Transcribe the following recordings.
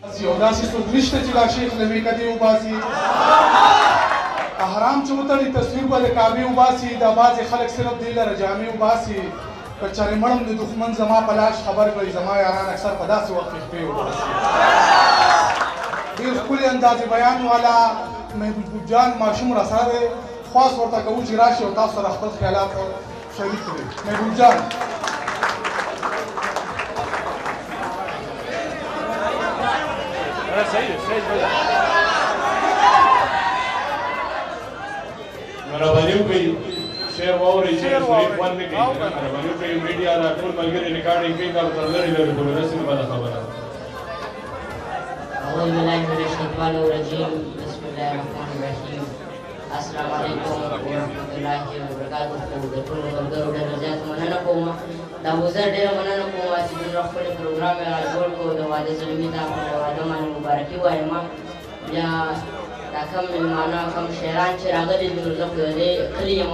یو داسې څوک نشته چې دا شیخ له میکدې وباسي. احرام چې وتړي تصویر به د کعبې وباسي. دا بعضې خلک صرف دې لره جامې وباسي. که چېرې مړم د دښمن زما په لاش خبر کړئ، زما یاران اکثر په داسې وخت کې خپې وباسي. ډېر ښکلي انداز بیان والا محبوب جان ماشوم راسره دی. خواست ورته کوو چې راشي او تاسو سره خپل خیالات شریک کړي. محبوب جان. مهرباني وکړئ شعر واورئ، شعر شریف خوند نه کوي. مهرباني وکړئ میډیا دا ټول ملګري ریکارډینګ کوي، دا به تر لرې لرې پورې رسي، نو بده خبره ده. أعوذ بالله من الشيطان الرجيم. بسم الله الرحمن الرحيم. السلام علیکم ورحمة الله وبرکاته. د ټولو ملګرو ډېره زیاته مننه کوم، د ابوذر ډېره مننه کوم چې دومره ښکلی پروګرام یې را جوړ کړو. د واده زلمي ته په واده باندې مبارکي وایم. بیا دا کوم مېلمانه کوم شاعران چې راغلي دي، نو زه خو د دې کلي یم،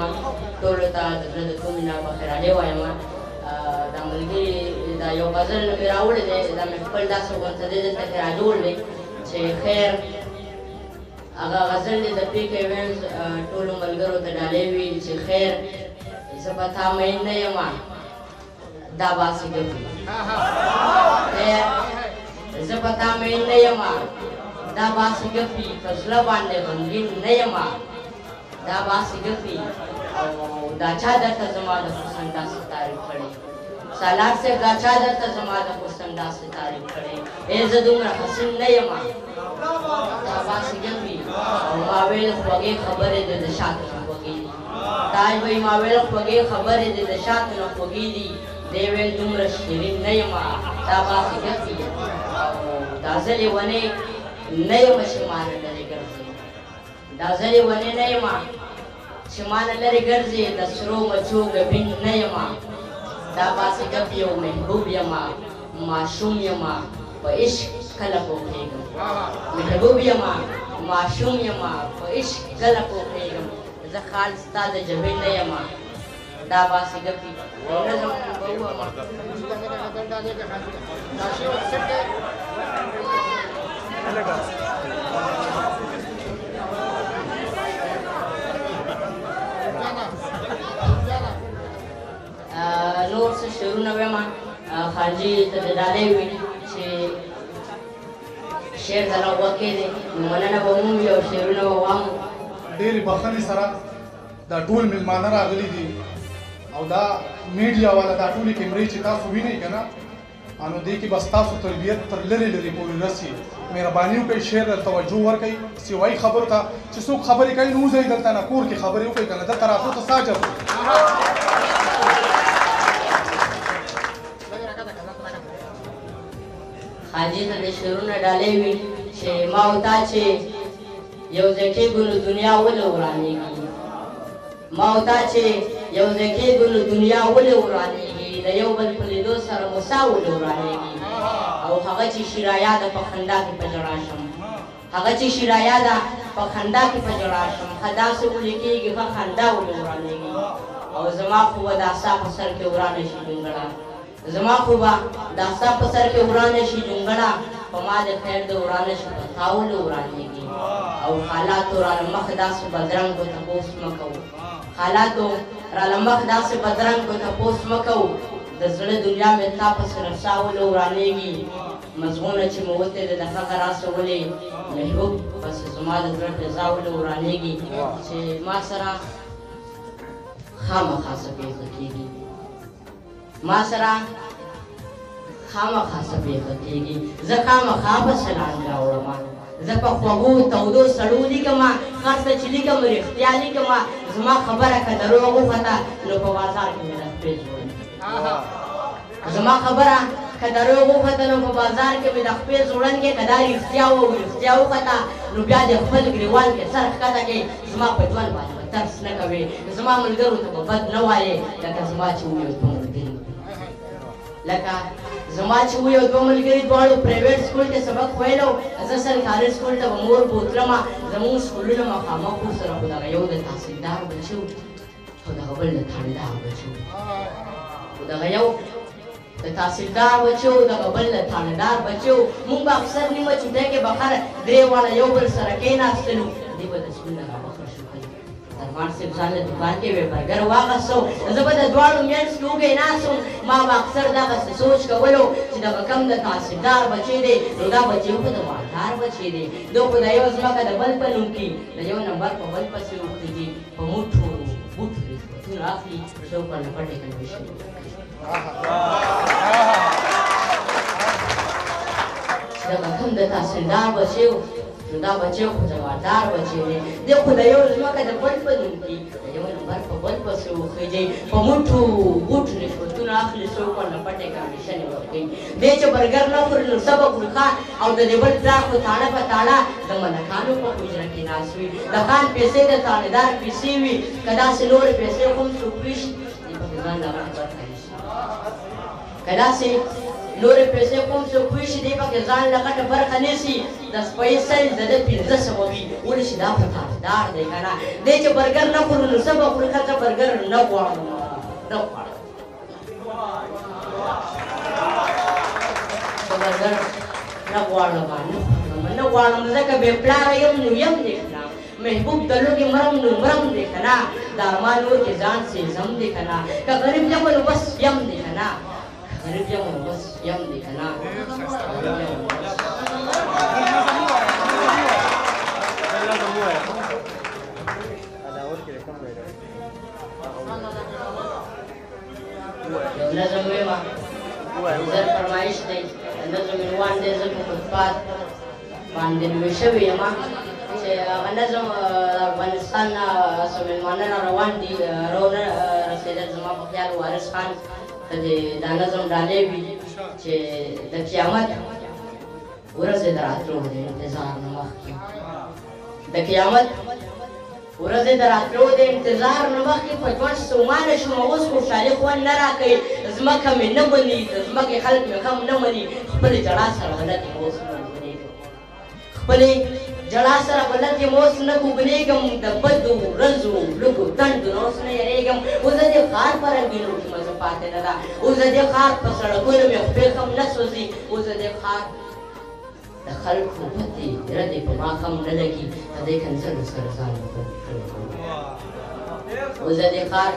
ټولو ته د زړه د کومې نه پخیرالې وایم. دا ملګري دا یو غزل مې راوړی دی، دا مې خپل داسې غونته دی دلته کې را جوړ دی چې خیر هغه غزل دی د پی کې وینز ټولو ملګرو ته ډالۍ وي چې خیر زه په تا مین نه یم، دا باسي ګپي. خیر زه په تا مین نه یم، دا باسي ګپي، په زړه باندې غمګین نه یم، دا باسي ګپي. او دا چا درته زما د حسن داسې تعریف کړی سالار صاحب، دا چا درته زما د حسن داسې تعریف کړی؟ ای زه دومره حسین نه یم، دا باسي ګپي. او ما ویل خوږې خبرې دې د شاتو نه خوږې دي، تاج وایي ما ویل خوږې خبرې دې د شاتو نه خوږې دي، دی ویل دومره شیرین نه یم، دا باسي ګپي. او دا زه لېونی نه یم چې ما نه لرې ګرځې، دا زه لېونی نه یم چې ما نه لرې ګرځې، د سرو مچو ګبین نه یم، دا باسي ګپ. یو محبوب یم، ماشوم یم، په عشق کله پوهېږم. محبوب یم، ماشوم یم، په عشق کله پوهېږم، زه خال ستا د جبین نه یم، دا باسي ګپي. نظم به ووایم. نور څه شعرونه وایم خانجي ته د ډالۍ وي چې شعر ته نه غوږ کېدی، نو مننه به مو وي او شعرونه به وامو. ډېرې بخښنې سره دا ټول مېلمانه راغلي دي او دا میډیا والا دا ټولې کیمرې چې تاسو وینئ که نه، نو دې کې به ستاسو تربیت تر لرې لرې پورې رسي. مهرباني وکړئ شعر له توجه ورکړئ، سوای خبرو ته چې څوک خبرې کوي نو وځئ دلته نه، کور کې خبرې وکړئ که نه دلته راتلو ته څه حاجت دی؟ خانجي ته د شعرونه ډالۍ وي چې ما او تا چې یو ځای کېږو نو دنیا ولې ورانېږي، ما او تا چې یو ځای کېږو نو دنیا ولې ورانېږي، د یو بل په لیدو سره مو ساه ولې ورانېږي. او هغه چې شیرایا ده په خندا کې په ژړا شم، هغه چې شیرایا ده په خندا کې په ژړا شم، ښه داسې ولې کېږي، ښه خندا ولې ورانېږي. او زما خو به دا ساه په سر کې ورانه شي جونګړه، زما خو به دا ساه په سر کې ورانه شي جونګړه، په ما د خیر د ورانه شي په تا ولې ورانېږي. او حالاتو راله مخ داسې بدرنګ کو تپوس مه کوو، حالاتو راله مخ داسې بدرنګ کو تپوس مه کوو، د زړه دنیا مې تا پسې رسا ولې ورانېږي. مزغونه چې مې وتې د هغه راسه ولې محبوب پسې زما د زړه فضا ولې ورانېږي. چې ما سره خامخا څه پېښه کېږي، ما سره خامخا څه پېښه کېږي، زه خامخا به سلام راوړم، زه په خوږو تودو سړو لیکم، هر څه چې لیکم رښتیا لیکم، زما خبره که دروغ وخته نو په بازار کې مې د خپې ځوړند، زما خبره که دروغ وخته نو په بازار کې مې د خپې ځوړند کې، که دا رښتیا وه او رښتیا وخته نو بیا د خپل ګریوان کې سر ښکته کې، زما په ژوند باندې به ترس نه کوې، زما ملګرو ته به بد نه وایې، لکه زما چې وو یو دوه ملګري، لکه زما چې وو یو دوه ملګري دواړو پرایویټ سکول کې سبق ویلو، زه سرکاري سکول ته به مور بوتلمه، زموږ سکولونه مخامخ وو سره، خو دغه یو د تحصیلدار بچي و، خو دغه بل د تاڼېدار بچي و، خو دغه یو د تحصیلدار بچو، دغه بل د تاڼهدار بچو. مونږ به اکثر نیمه چوټۍ کې بخر درې واړه یو بل سره کښېناستلو. دوی به د سکول نه رابخر شو. درمان صاحب ځان له دوکان کې وی برګر واخیستو، زه به د دواړو منځ کې وږی ناست وم. ما به اکثر دغسې سوچ کولو چې دغه کم د تحصیلدار بچی دی، نو دا بچی خو د مالدار بچی دی، ده خو د یو ځمکه د بل په نوم کي، د یو نمبر په بل پسې وخیږي، په موټو بوټو رشوتونه اخلي، څوک ورله پټې کمېشن ورکوي. چې دغه کم د تحصیلدار بچی و، نو دا بچی خو د مالدار بچی دی، دی خو د یو ځمکه د بل په نوم کي، د یو نمبر په بل پسې وخیږي، په موټو بوټو رشوتونه اخلي، څوک ورله پټې کمېشنې ورکوي. دی چې برګر نه خوري نو څه به خوري؟ ښه، او د دې بل پلار خو تاڼه په تاڼه د ملکانو په حجره کې ناست وي، د خان پیسې د تاڼهدار پیسې وي، که داسې نورې پیسې هم څوک ویشي، دی پکې ځان له غټه برخه نیسي. که داسې نورې پیسې کوم څوک ویشي، دی پکې ځان له غټه برخه نیسي. د سپۍ سایز د ده 500 وي، ولې چې دا خو تاڼهدار دی که نه. دی چې برګر نه خوري نو څه به خوري؟ ښه، زه برګر نه غواړم، نه غواړم، زه برګر نه غواړم، نه غواړم، نه غواړم، ځکه بې پلاره یم نو یم دی که نه، محبوب د لوږې مرم نو مرم دی که نه، د ارمان اور کې ځان سېزم دی که نه، که غریب یم نو بس یم دی که نه، غریب یم نو بس یم دی که نه. یو نظم ویم، زر فرمایش دی، نظم عنوان دی زه په فوټپات باندې لوی شوی یم، چې هغه نظم د افغانستان نه څه مېلمانه را روان دي، رو نه رسېدل. زما په خیال وارث خان ته دې دا نظم ډالۍ وي چې د قیامت ورځې د راتلو د انتظار نه مخکې، د قیامت ورځې د راتلو د انتظار نه مخکې په ژوند ستومانه شوم، اوس خوشحالي خوند نه راکوي، ځمکه مې نه مني، د ځمکې خلک مې هم نه مني، خپلې ژړا سره بلد یم اوس نه بوږنېږم، خپلې ژړا سره بلد یم اوس نه بوږنېږم، د بدو ورځو لږو تندو نه اوس نه یېرېږم. اوس د دې ښار په رنګینو کې مزه پاتې نه ده، اوس د دې ښار په سړکونو مې خپې هم نه سوځي، اوس د دې ښار د خلکو بدې ردې په ما هم نه لګي، د دې کنځلو سره ځان بلد کړی. اوس د دې ښار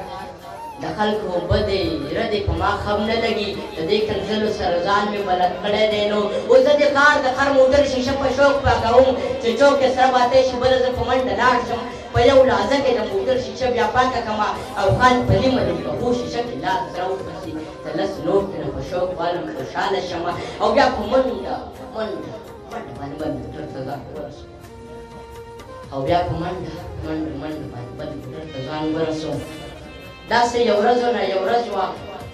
د خلکو بدې ردې په ما هم نه لګي، د دې کنځلو سره ځان مې بلد کړی دی. نو اوس د دې ښار د خر موټر شیشه په شوق پاکوم، چې چوک کې سره باتې شي بله زه په منډه لاړ شم، په یو لحظه کې د موټر شیشه بیا پاکه کړمه او خان په نیمه د پخو شیشه کې لاس راوباسي، د لس نوټ نه په شوق بالم خوشحاله شمه، او بیا په منډه منډه منډه باندې بل موټر ته ځان ورسوم، او بیا په منډه منډه منډه باندې بل موټر ته ځان ورسوم. داسې یو ورځ نه یو ورځ وه،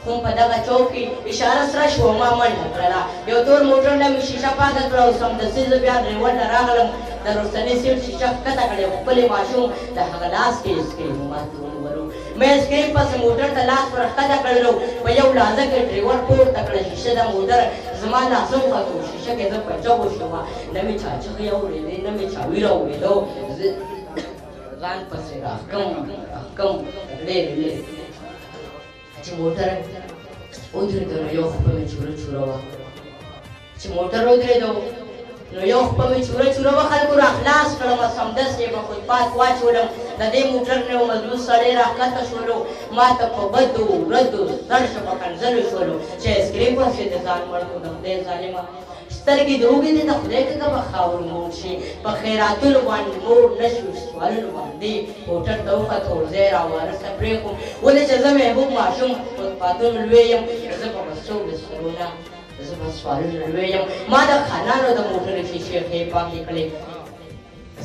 هم په دغه چوک کې اشاره سره شوه، ما منډه کړله، یو تور موټر نه مې شیشه پاکه کړه او سمدستي زه بیا ډریور له راغلم، د وروستني سیټ شیشه ښکته کړې، خپلې ماشوم د هغه لاس کې ایسکریم ماته ونیولو، مې ایسکریم پسې موټر ته لاس ور ښکته کړلو، په یو لحظه کې ډریور پورته کړه شیشه د موټر، زما لاس وختو، شیشه کې زه په چغو شوم، نه مې چا چغې اورېدې، نه مې چا ویره اورېدو، زه ځان پسې راښکم راښکم ډېر لرې چې موټر ودرېدو نو یو خپه مې چوره چوره وه، چې موټر ودرېدو نو یو خپه مې چوره چوره وه، خلکو را خلاص کړم، سمدست یې په فوټپات واچولم، د دې موټر نه یو مضبوط سړی راښکته شولو، ما ته په بدو ردو زړ شو، په کنځلو شولو چې ایسکریم پسې د ځان مړ کړو، د خدای ظالمه سترګې دې وږې دي، د خدای که به خاورو موړ شي، په خیراتونو باندې موړ نه شو، سوالونو باندې موټر ته وختو، زه یې راوارثه پرېښوم، ولې چې زه محبوب ماشوم فوټپاتونو لوی یم، زه په بستو بسترو نه، زه په سوالونو لوی یم، ما د خانانو د موټرو شیشې ښې پاکې کړې،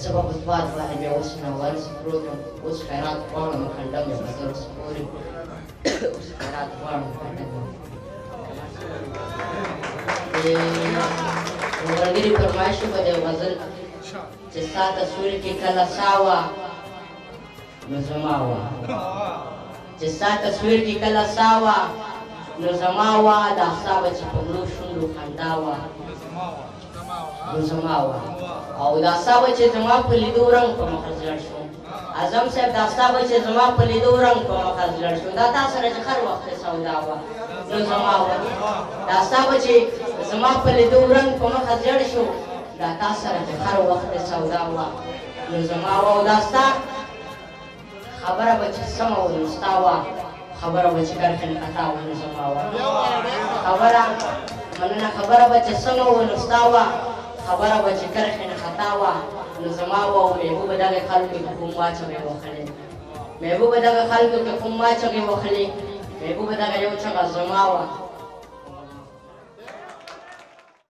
زه په فوټپات باندې بیا اوس ناوارثه پروت یم، اوس خیرات غواړم کنډه مې په تر اوسه پورې، اوس خیرات غواړم کنډه مې. ملګري فرمایش وکړ د غزل چې ستا تصویر کې کله سا وه نو زما وه، چې ستا تصویر کې کله سا وه نو زما وه، دا سا به چې په مړو شونډو خندا وه نو زما وه، او دا سا به چې زما په لیدو رنګ په مخه زړ شو. اعظم صاحب دا ستا به چې زما په لیدو رنګ په مخه زړ شو، دا تا سره چې هر وخت سودا وه، نو زما وه. دا ستا به چې زما په لیدو رنګ په مخه زیړ شو، دا تا سره چې هر وخت سودا وه نو زما وه. او دا ستا خبره به چې سمه وه نو ستا وه، خبره به چې کرښې نه خطا وه نو زما وه. خبره مننه، خبره به چې سمه وه نو ستا وه، خبره به چې کرښې نه خطا وه نو زما وه. او محبوبه دغې خلکو کې کوم ما چغې وهلې، محبوبه دغه خلکو کې کوم ما چغې وهلې، محبوبه دغه یو چغه زما وه.